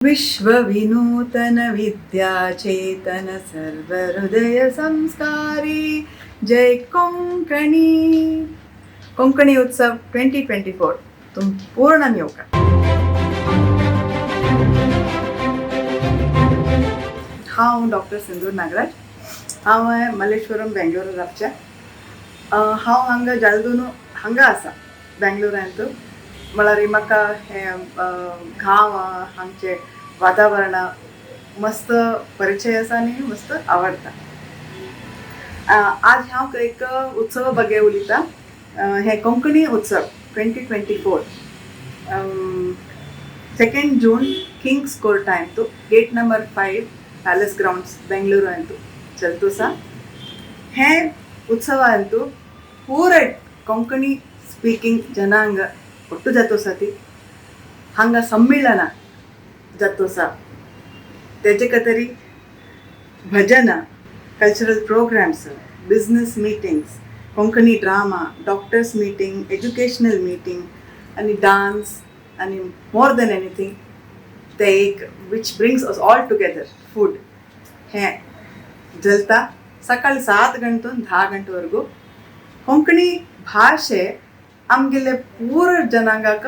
विश्वविनूतन विद्याचेतन सर्वहृदय संस्कारी जय कोंकणी. कोंकणी उत्सव 2024 तुम पूर्ण येवका. हांव डॉक्टर सिंदूर नागराज. हांव मल्लेश्वरम, बेंगलोर रावचें. हांव हांगा जालदून हांगा आसा बेंगलोरांत. म्हळ्यार म्हाका हें गांव, हांगचें वातावरण मस्त परिचय आसा आनी मस्त आवडटा. आज हांव एक उत्सवा ಬಗ್ಗೆ उलयता. हें कोंकणी उत्सव 2024, 2 June, Kings court ಅಂತು, gate number 5, palace grounds, Bengaluru ಅಂತು ಚಲ್ತು ಸಹ. हे उत्सव ಅಂತೂ ಪೂರ ಕೊಂಕಣಿ ಸ್ಪೀಕಿಂಗ್ ಜನಾಂಗ ಒಟ್ಟು जातोसा ती हांगा संमेलन जातोसा. तेजे खातीर भजन, cultural programs, business meetings, Konkani drama, doctors meeting, educational meeting आनी डान्स आनी मोर दॅन एनिथींग ते एक which brings us all together, food. हें चलता सकाळी 7 ಗಂಟೆ 10 ಗಂಟೆವರೆಗೂ. ಕೊಂಕಣಿ ಭಾಷೆ आमगेले पूर जनांगाक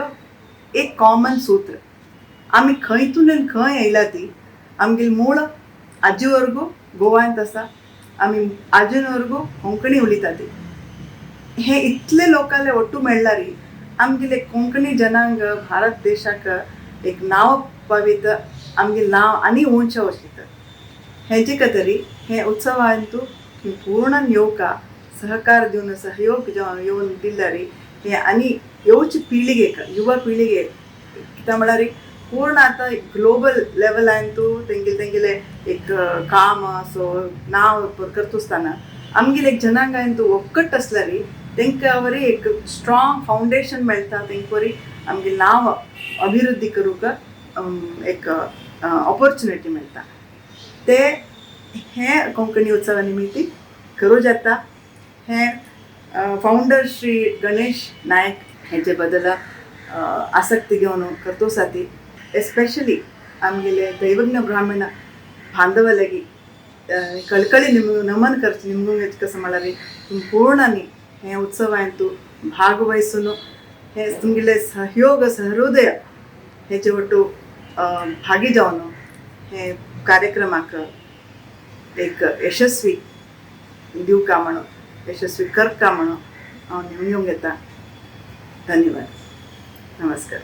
एक कॉमन सूत्र. आमी खंयतून आनी खंय येयला ती आमगेली मूळ आजीवरगू गोवांत आसा. आमी आजूनवरगू कोंकणी उलयता ती. हे इतले लोकांले ಒಟ್ಟು मेळ्ळारी आमगेले कोंकणी जनांग भारत देशाक एक नांव पावित, आमगेलें नांव आनी उंच वचीत. हेजे खातीर हे उत्सवांतू पूर्ण येवका, सहಕಾರ दिवन, सहयोग येवन दिल्यारी हे आनी येवचे पीಳಿಗೆक, ಯುವ ಪೀಳಿಗೆ. कित्याक म्हळ्यार पूर्ण आतां ग्लोबल लेवलांतू तेंगेले तेंगेले एक काम सो नांव करता आसतना आमगेले एक जनांगांतू ಒಕ್ಕಟ್ಟು आसल्यारी तेंकां वरी एक स्ट्रॉंग फावंडेशन मेळटा. तेंक वरी आमगेलें नांव अभिवृद्धी करूंक एक ऑपॉर्च्युनिटी मेळटा. ते हे कोंकणी उत्सवा निमित्ती करूं जाता. हे फावंडर श्री गणेश नायक हेजे बदला आसक्ती घेवन करतोसा ती. एस्पेशली आमगेले दैवज्ञ ब्राह्मण ಬಾಂಧವಲಗಿ कळकळी निमगे नमन करचे. निमगे कसं म्हळ्यार पूर्णानी हे उत्सवांतू भागवಹಿसून हे तुमगेले सहयोग, सहृदय हेचे ಒಟ್ಟು भागी जावन हे कार्यक्रमाक एक यशस्वी दिवका म्हणून, यशस्वी करका म्हणून हांव निमगूंक येता. धन्यवाद, नमस्कार.